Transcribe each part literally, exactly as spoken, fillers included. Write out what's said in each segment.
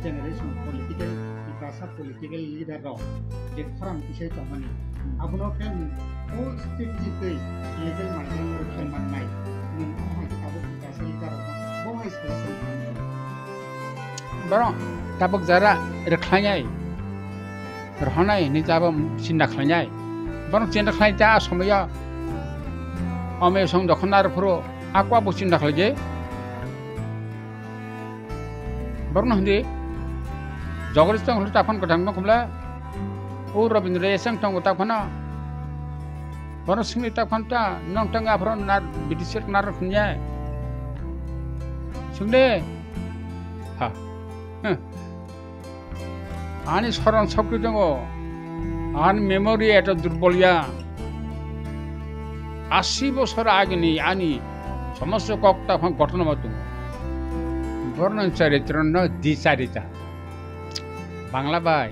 generation political, Tiprasa political leader rok je khorang kisai tongmani, abono khe nwng o strategy tei legal migrant rok khe mannai, nwng o hai khe tabuk Tiprasa leader rok bo hai suggestion khlai mano. Borok tabuk jara rwkhlainai, rohornai hinwi tabuk chinta khlainai. Borok chinta khlai ta somoyo omo song dokhon aro phuru ako abo chinta khlaidi. Borokno hindi, Jagadish tong hwnwi takhon kwthang tong khumla, o Rabindra Esang tongo takhano. Borok swngwi takhon ta, nong tang aphro nar, B D C nar khumya. Swngde. Ha. Huh. Ani soron shokti tongo. Ani memory eto durbol ya. Asi bosor agini ani somosto kok takhon ghotona ma tongo. Borokni charitro no di charita. Bangla bai.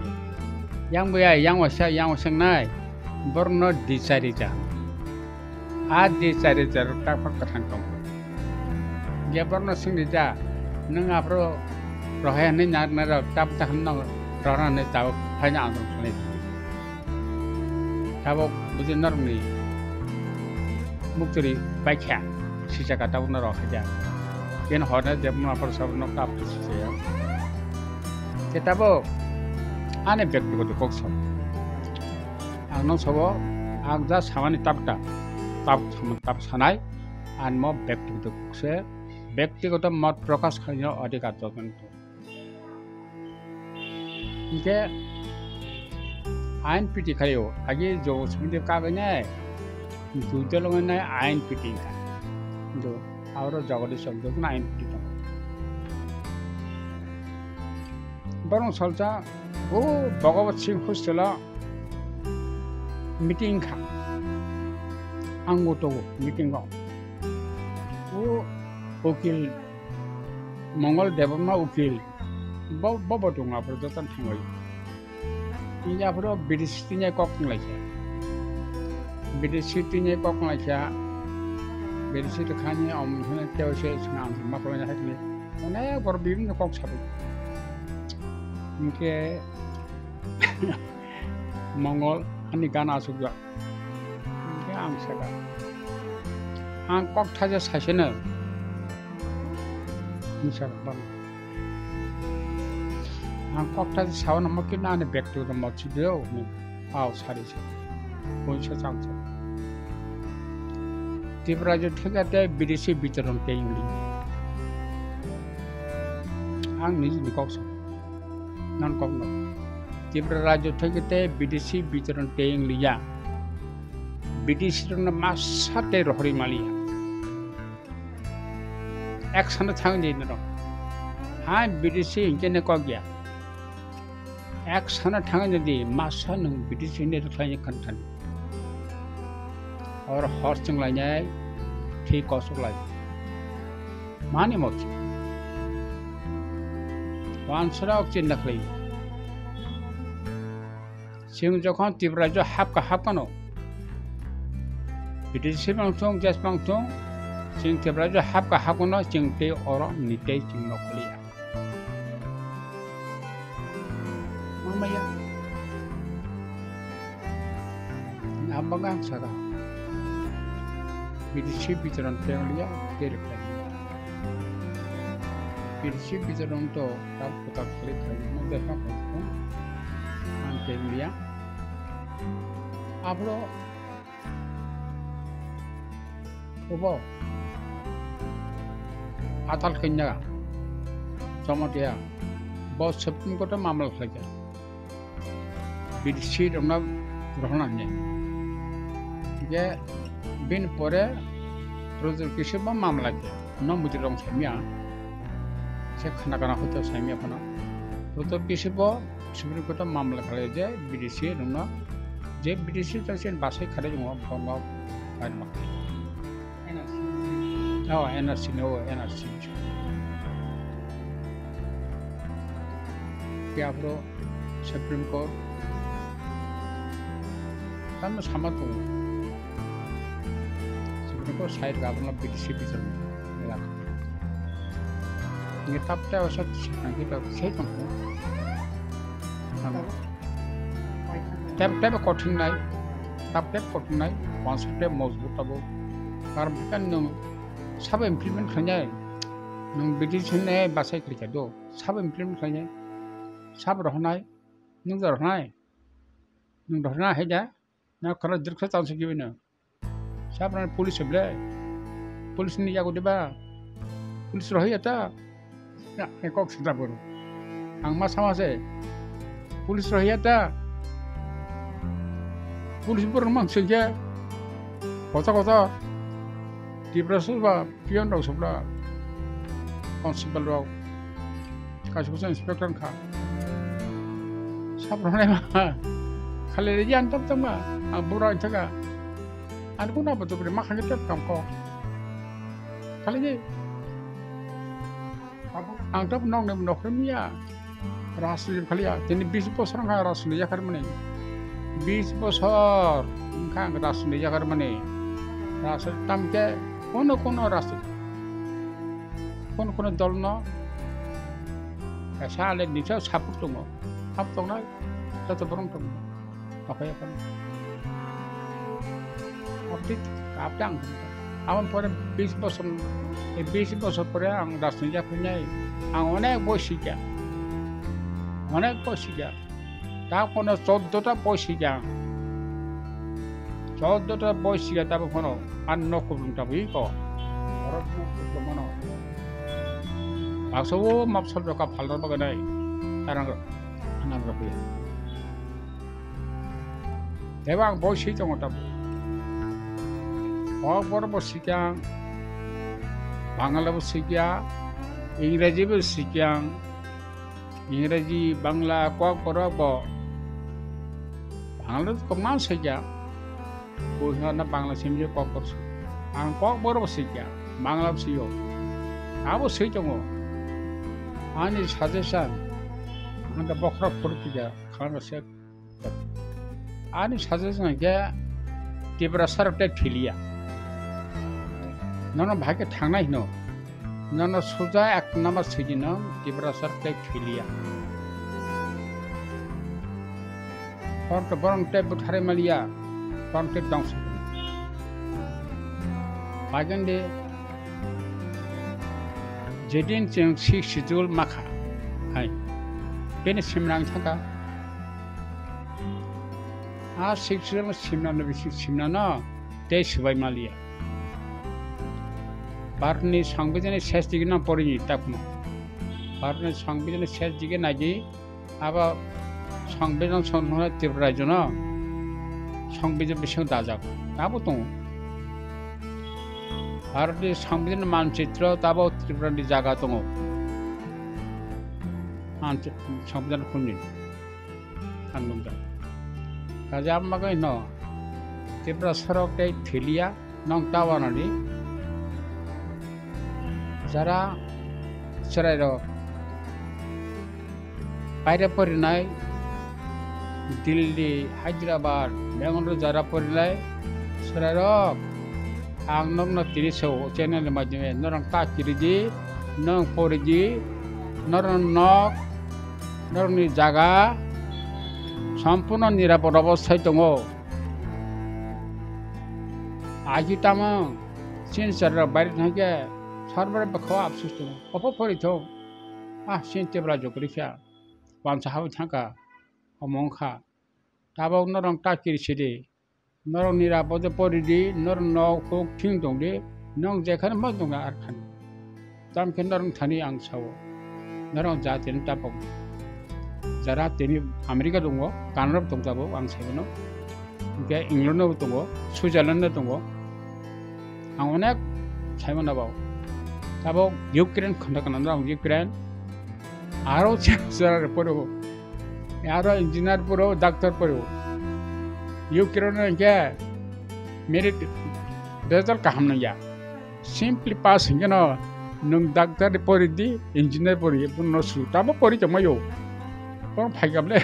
Yang buya, yang wasa, yang wasangnai. Borokno di charita. A di chari char takhor kwthang tongo. Je borokno swngdi ja, nwng aphuru rohai hwnwi narwknai rok tabuk takham no rohorna hwnwi tabuk phaina andolon khlai di. Tabuk buji norokni muktwrwi baikha sisaka tabukno rohorkha ja. Bini hornai je buma aphuru sabrokno tabuk sisaya. Je tabuk ani bektigoto kok song. Ang nung sabo, ang ja samani tabuk ta, tabuk samani tabuk sanai, ang mo bektigoto se, bektigoto mot prokash khaina adhikar joton. Hinkhe ain piti khaio, agi jo sumide kagai nai, duita longai nai ain piti hinkha. Hintu aro jagadi sok joton ain piti tong. Borong salsa, o Bhagavat Singh hostel o meeting kha. Ang bo tongo meeting o. O ukil Mongol Debbarma ukil. Bo, bo, bo tongo aphuru joto thangwi. Tini aphuru B D C tini kok wnglaikha. B D C tini kok wnglaikha. B D C to khani om hene teo se swnam ma ko na hakni. Onek bor bibinno kok sabai. Hinkhe Mongol ani gana asukjak. Hinkhe ang saka. Ang kok thaja saiseno. Hinwi saka bang. Ang kok thaja sawana mo khe nani bektigoto mot si deo. Ao sari se. Poisa chang chang. Tripura rajyo theke te B D C bitoron tei wngdi. Ang nijini kok sa. Non kok no. Tripura rajyo theke te B D C bitoron tei wng liya. B D C rokno masa tei rohorwi maliya. Ek sana thang di norok. Hai B D C hinkhe ne kok ya. Ek sana thang di masa nwng B D C ne rwkhlai khan thani. Or hor chwng lai nai, thwi kosok lai. Mani mot. Wansara ok chinta khlai. Chwng jokhon Tripura rajyo hapka hapkano, B D C bang thung, jes bang thung, chwng Tripura rajyo hapka hapkano, chwng tei oro ni tei chwng nok liya. Mamaya. Abang ang saka. B D C bitoron tei liya, tei rwkhlai. B D C bitoron to tak kutak khlai khlai no jesma khlai ko. Ang tei liya. Abro obo atal kanya Jamatia bo Supreme Court o mamla khlaikha. B D C rokno rohorna hwnwi. Hinkhe bini pore Pradyot Kishore bo mamla khe, no muitu rong saimya, se khana kana hoito saimya phano. Pradyot Kishore bo Supreme Court o mamla khlai je B D C rokno, je B D C to sen basai kharwi wngo, bongo, Oh, N R C no, N R C. Khe aphuru Supreme Court tamo sama tongo. Supreme Court side governor B D C bichar elaka. Nge tap tap sa nang kita sei tong. Tap tap kothin nai, tap tap kothin nai, pansa tap mojbut tabo. Karon kan nung sabo implement khainai, nung bidi sinai basai khaikha do, sabo implement khainai, sabo rohnai, nung rohnai, nung rohnai haida, na khara dirkha chance gibino. Sabrang police ble. Police ni yago deba. Police rohiya ta. Ya, e kok sida boro. Ang ma sama se. Police rohiya ta. Police boro mang sengke. Kota kota. Tiprasa ba pion rok sabla. Constable rok. Kaisa kaisa inspector wngkha. Sabrang nai ma. Khali reji ang tab tangma. Ang bura ang thaga. Ani kuna ba tubri ma khangke tep kam ko. Khali je. Ang tab nok ne nok miya. Rajniti khali ya. Tini bis bosor wngkha rajniti yakar mani. Bis bosor wngkha ang rajniti yakar mani. Rajniti tamke kono kono rajniti. Kono kono dol no kaisa ale nisa support tongo. Hap tongnai joto borok tongo. Oke, oke. Abdi kapte ang. Aboni pore bis bosor, e bis bosor pore ang rajniti yaphainai. Ang onek boi sikya. Onek boi sikya. Ta kono choddo ta boi sikya. Choddo ta boi sikya tabo kono. An nok kubun tabo iko. Borok nok kubun mano. Baksa o mapsal doka phalna baganai. Tarang rok. Anam rok ya. Tebo ang boi swi tongo tamo. Kokborok bo sikya, Bangla bo sikya, Ingreji bo sikya, Ingreji, Bangla, Kokborok bo. Bangla to kwbangma sikya. Boi hwnna Bangla simi Kokborok swi. Ang Kokborok bo sikya, Bangla bo sio. Abo swi tongo. Ani suggestion, ang da bokhorok phuru kija, khana se. Ani suggestion hwnkhe Tiprasa rok tei thiliya. Nono bahai khe thangnai hino. Nono suja ek number sidi no Tiprasa rok tei thiliya. Borok to borok tei butharai maliya, borok tei dongso. Bagandi jedin chwng sixth schedule makha hai. Bini simrang thangkha. A sixth schedule simna no bisi simna no tei swbai maliya. Bharatni Sangbidanni ses digi no porini takno. Bharatni Sangbidanni ses digi naidi abo Sangbidan songno Tripura rajyo no Sangbidan bising dajak. Abo tongo. Bharatni Sangbidan manchitro tabo Tripura ni jaga tongo. Manchi-, Sangbidan khunni. Ang nukjak. Kaje ang bagwi no Tiprasa rok tei thiliya nong ta wanani jara chwrairok paire porinai Delhi, Hyderabad, Bangalore jara porinai chwrairok ang nokno tini se o channel ni maidhyame norok ta kiridi, norok poridi, norok nok, norokni jaga sompurno nirapod obosthai tongo. Aji tamo chini chwrairok baire thangkhe sorbore bwkhao apsus tongo. Opho porithok, ah, chini tebra jokri kha, wansa habwi thangkha, omo wngkha. Tabok norok ta kirisidi, norok nirapode poridi, norok nok huk thing tongdi, norok jekhano ma tongna ar khani. Tamkhe norok thani ang sao, norok jatini tabok. Jara tini America tongo, Canada bo tong tabok ang saibono. Hwnkhe England no tongo, Switzerland no tongo. Ang onek saimano bo. Tabok Ukraine khonda khna norok Ukraine. Aro chwrai poro. Aro engineer poro, doctor poro. Ukraine no hwnkhe merit result kaham nangya. Simply pass hwnkhe no nwng doctor pori di, engineer pori di, bono su. Tamo pori tongma yo. Bono phaikha ble.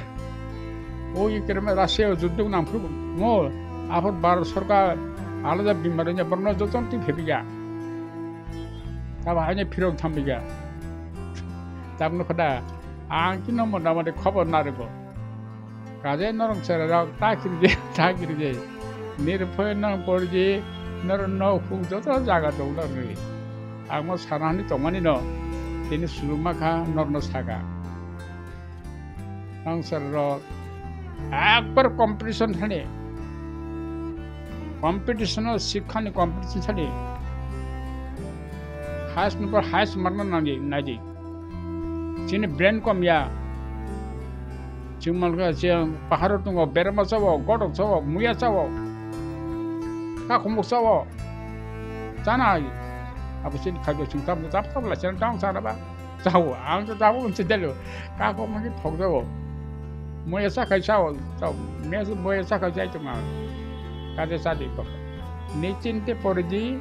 O Ukraine Russia o juddho nang phuru mo. Aphor Bharat sorkar alada bimar wngya, borno jotono twi phebikha. Abo haino phirok thambiga. Tabno khoda, ang kino motamoti khobor narwgo. Kaje norok chwrairok ta kirje, ta kirje. Nirphoi norok porji, norok nok phung joto jaga tong norokni. Ang mo sanani tongmani no, tini suluma kha norokno saka. Ang chwrairok ekbar competition thani. Competition o sikhani competition thani. Highest number highest marna nangdi, naidi. Chini brain kom ya. Chwng mankha chwng paharo tongo, berma chao, godok chao, muya chao, kakhumuk chao. Chana hai. Abo chini khaido chwng tamo tamo tamo lai chana tamo chana ba. Chao, ang to chao, ang to delo. Kakhumuk ni thok chao. Muya cha khai chao, chao. Mes muya cha khai chai tongma. Kade chadi ko. Ni chinte poridi.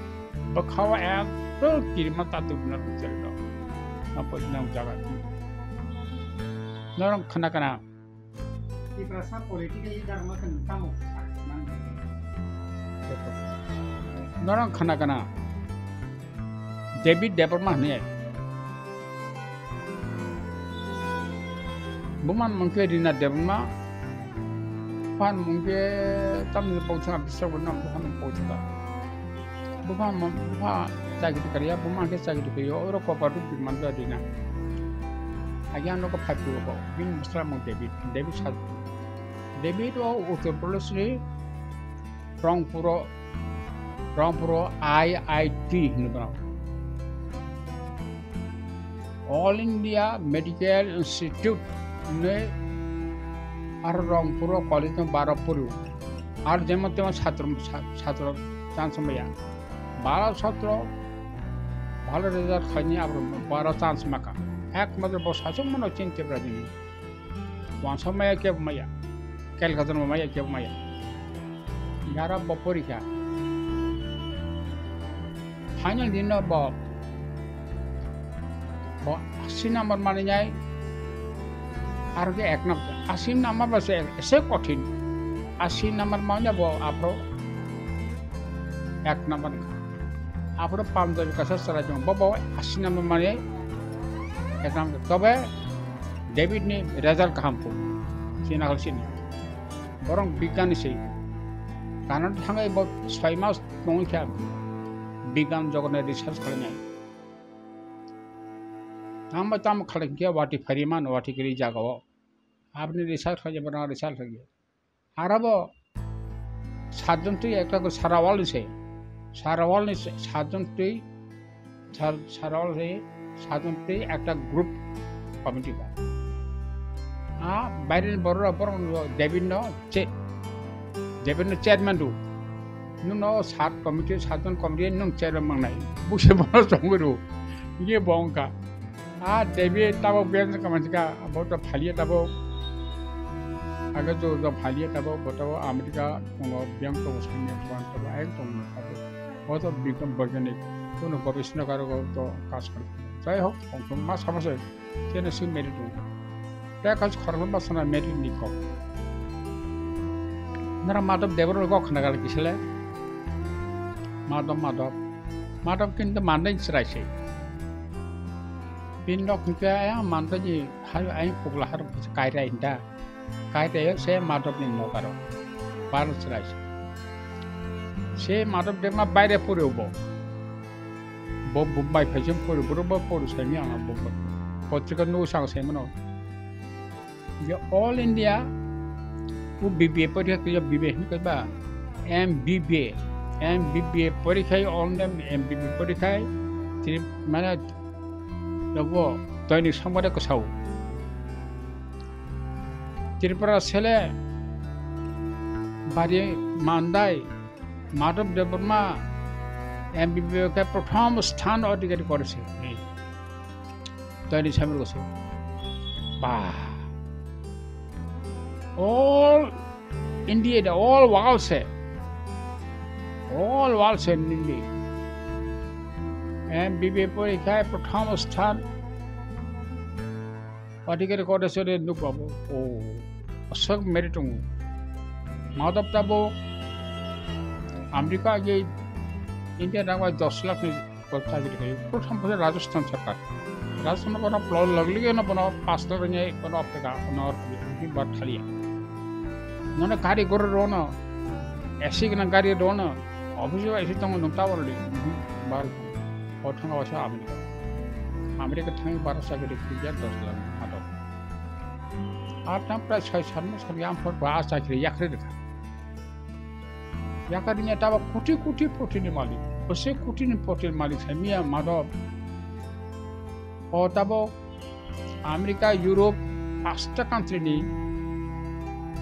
Bwkhao ekdom kirima ta tubuna rwchar rok. Nang pori nang jaga ti. Norok khna kana. Tiprasa political leader ma kan tamo. Norok khna kana. David Debbarma hwnwi. Buman mungkhe Rina Debbarma, buhan mungkhe tamni bauchung a biswk bo nang buhan bauchung a. Buhan mo-, buhan chakri kariya, buman khe chakri kariya, oro kopa ruk bi manjak Rina. Agi ano ko phai puro ko, bini bwsla mung David, David sa-, David o Uttar Pradesh ni Rongpuro, Rongpuro I I T hinwi bono. All India Medical Institute hinwi aro Rongpuro college no baro puru. Aro jemon temon satro, sa-, satro chance maya. Baro satro bhalo result khaini abo baro chance maka. Ekmatro bo sasuk mano chini Tripura jini. Wansa maya kebo maya. Calcutta no maya kebo maya. Yara bo porikha. Final din no bo, bo asi number mani nai. Aro ke ek number. Asi number ba se ese kothin. Asi number mani bo apro ek number. Apro Punjabi kasa sara jong. Bo bo asi number mani ek number. Tobe David ni result kaham kho. Chini hal sini. Borok bigyani se. Kanada thangai bo soi mas tongwi kha bigyan jogone research khlainai. Tamo tamo khlai khe wati phari man, wati kiri jagao. Aboni research khlai, borok research khlai. Arabo satjon twi ekta ko sara world ni se, sara world ni se satjon twi, sar-, sara world ni satjon twi ekta group committee ba. A baire ni borok rok, borok no David no che-, David no chairman ru. Nwng no sat committee, satjon committee nwng chairman mangnai. Busi bono chongwi ru. Ye bo wngkha. A David tabok biyang wngkha mansi kha, bo to phaliya tabok. Aga jo jo phaliya tabok, bo tabok America tongo, biyang tongo, sanya buan tabok, ayang tongo tabok. Bo to bikram boiganik, kono gobesona karo to kaj kar. Jai hok, tong tong ma sama se, chene si merit tongo. Tei kaisa khoroksa bwsana merit ni kok. Nara Madhav Debbarma kok khna kar kisale? Madhav, Madhav. Madhav kintu mandai chwrai se. Bini nok hwnkhe ayang mandai ni hai ayang pugla har kairai hinda. Kairai se Madhav ni nok aro. Bar chwrai se. Se Madhav Debbarma baire puri bo. Bo Bombay phaising puri, boro bo puri saimi ang bo. Potrika nugo sang saimano. Je All India, o B B A porikha khe B B A hinwi kaiba, M B B A, M B B A porikha, All India M B B A porikha, tini mane jogo Doinik Sambad kwsao. Tripura sele bari mandai Madhav Debbarma M B B A khe prothom sthan odhikari koreche. Doinik Sambad kwsao. Ba. All India, the all world se. All world se nini. M B B A porikha prothom sthan odhikari koreche nukbabo. O. Aswk merit tongo. Madhav tabok America agi India nangbai dos lakh ni Kok chakri khai, prothom khe Rajasthan sarkar. Rajasthan bono plot lagli no bono pastor ne bono pega bono bar thalia. Nono gari goro rono, A C gana gari rono, office A C tongo nung tower li, bar o thanga wasa America. America thang bar sa gari ticket dos lakh mato. Ar tam prai sai san mo san yam phor ba sa kiri yakri dekha. Yakari ne taba kuti kuti poti ni malik, bose kuti ni poti ni malik sai miya mato. O tabo America, Europe, pasta country ni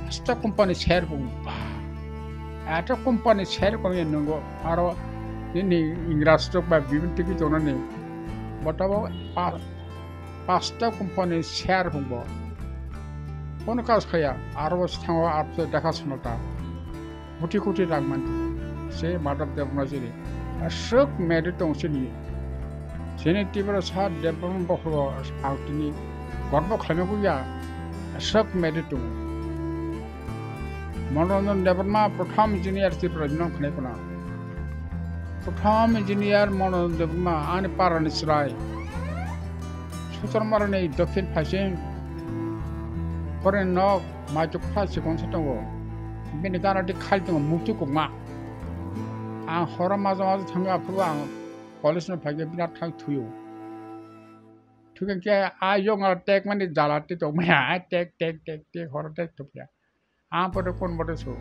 pasta company share bo ba. Eta company share ko ye nungo aro nini Ingraj tok ba bibin tiki tonani. Botabo pa-, pasta company share bo. Kono kaj khaya aro thango apse dekha sunota. Kuti kuti rang man se Madhav Debbarma jini. Aswk meri tong sini. Sini Tiprasa Debbarma bokhro ang tini gorbo khlaima kuya. Aswk meri tong. Manoranjan Debbarma prothom engineer Tripura jino khlai kuna. Prothom engineer Manoranjan Debbarma ani parani chwrai. Suchar Marani dokhin phaising. Pore nok Maichuk kha chikon se tongo. Bini gana di khali tongo mukti kokma. Ang horo maja maja thango aphuru ang college no phaikhe birat thang thuyo. Thukhe khe a yong a tek mani jala ti tong maya, a tek, tek, tek, tek, horo tek thukya. Ang pore kon bote so.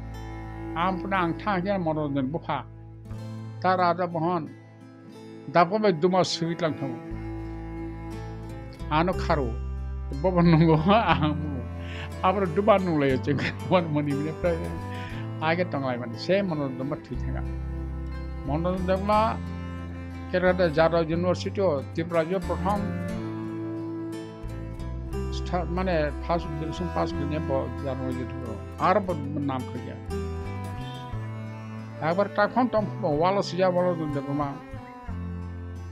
Ang pore ang thang khe Manoranjan bupha. Ta raja bohon. Dapkon bai duma swi tlang thango. Ano kharo. Bobo nungo ang. Abro duma nunglai cheng. Wan mani bile prai. Age tonglai mani. Se Manoranjan duma thwi thanga. Manoranjan duma Calcutta Jadavpur University o Tripura jo prothom stha-, mane first division pass khlaiya bo Jadavpur University o. Aro bo nam khlaiya. Ekbar takhon tong walo sija walo dun de ma.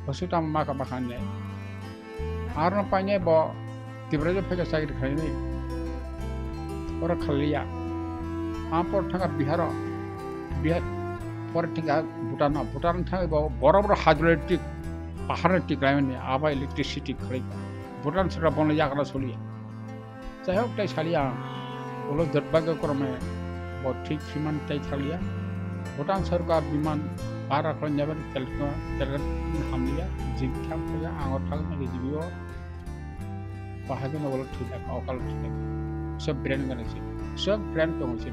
Bosu tam maka maka ne. Aro paine bo Tiprasa phega chakri khlainai. Oro khlaiya. Ampor thanga Bihar o. Bihar pore thanga Bhutan o. Bhutan thanga bo borok borok hydroelectric pahar ni tiklai mani aba electricity khlai. Bhutan sara bono yagra soliya. Jai hok, tai saliya ang. Ulo dotbagyo korome bo thik phiman tai thaliya. Bhutan sarkar biman para khlai nyabar tel-, tel-, hamliya. Jing thang thaya ang o thang na rijibi o. Bahai no ulo thik thang, okal thik thang. Sob brain gana si. Sob brain tongo si.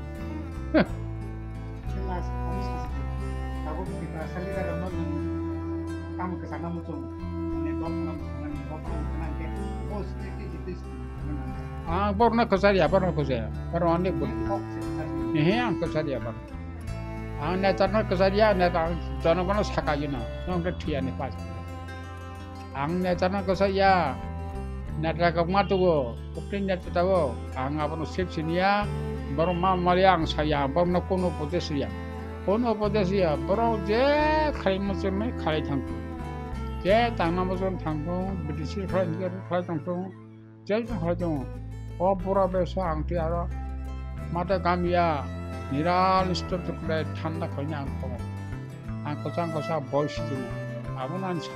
Tabuk Tiprasa leader rokno nwng tamo kwchangma muchung, nwng dok nang, nwng dok nang, nwng khe, o strategy twi swrwngna nang. Ang borokno kwchariya, borokno kwchariya. Borok ani bwrwi. Kok se kwchariya. Ehe, ang kwchariya borok. Ang netarno kwchariya, neta ang jonogono saka gino. Nwng khe thwiyani pas. Ang neta no kwchariya, neta kok ma tugo, kwplai neta tabuk. Ang abono sep siniya, borok ma maliya ang saya, borokno kono upodesh riya. Kono upodesh riya, borok je khlai muchungnai khlai thangthung. Je tangna muchung thangthung, British khlai khlai thangthung, je khlai thangthung. O bura besa ang twi aro mata gamiya, niral stop khlai thanda khlaina ang tongo. Ang kwchang kwchang boy sijwngo, abono ang sa.